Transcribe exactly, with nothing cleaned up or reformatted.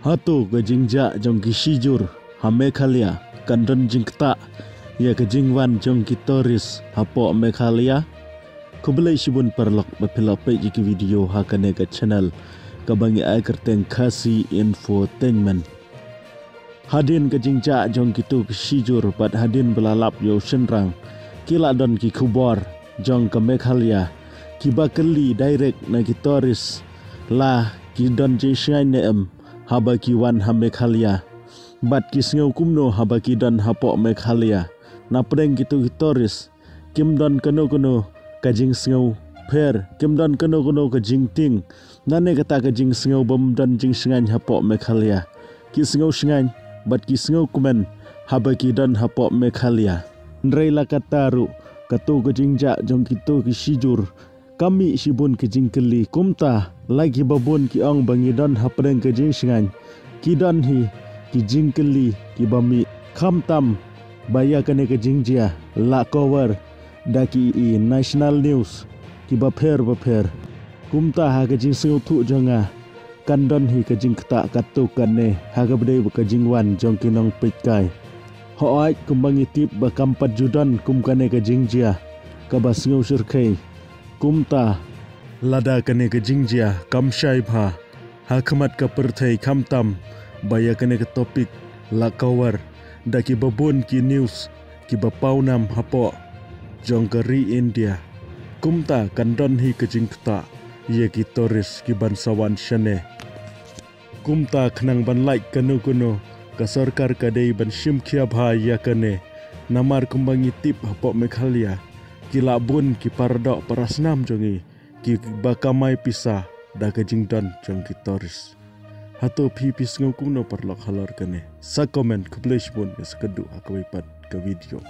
Hato ka jingjia jong ki shijur ha Meghalaya kan don jingktah ïa ka jingwan jong ki tourist hapoh Meghalaya? Khublei shibun paralok ba phi la peit ïa ki video ha kane ka channel kaba ngi ai kyrteng Khasi Infotainment. Hadien ka jingjia jong kito ki shijur bad hadien ba la lap ïa u shynrang, ki la don ki khubor jong ka Meghalaya kiba kylli direct na ki tourist la ki don jingshngaiñ ne em haba ki wan ha Meghalaya, bad ki sngew kumno haba ki don hapoh Meghalaya. Napdeng kito ki tourist kim don kano kano ka jingsngew pher, kim don kano kano ka jingtieng, nane kata ka jingsngew bym don jingshngaiñ hapoh Meghalaya. Ki sngew shngaiñ bad ki sngew kmen haba ki don hapoh Meghalaya. Hynrei la katta ruh, kato ka jingjia jong kito ki shijur ka mih shibun ki jingkylli. Kumta la kiba bun ki ong ba ngi don hapdeng ka jingshngaiñ, ki don hi ki jingkylli kiba mih. Khamtam ba ïa kane ka jingjia la cover da ki national news kiba pher bapher. Kumta ha ka jingsngewthuh jong nga, kan don hi ka jingktah katto katne ha kaba dei bad ka jingwan jong ki nongpeitkai. Hooid, kumba ngi tip ba kam pat ju don kum kane ka jingjia kaba sngew shyrkhei. Kumta lada kane ka jingjia kam shai bha ha khmat ka pyrthei, khamtam ba ïa kane ka topic la cover da kiba bun ki news kiba pawnam hapoh jong ka ri India, kumta kan don hi ka jingktah ïa ki tourist kiban sa wan shane. Kumta khnang ban lait kano kano, ka sorkar ka dei ban shim khia bha ïa kane. Namar kumba ngi tip hapoh Meghalaya, ki la bun ki paradoh parasnam jong ngi kiba kamai pisa da ka jingdon jong ki tourist. Hato phi phi sngew kumno paralok halor kane? Sa comment. Khublei shibun, nga sa kynduh ha kawei pat ka video.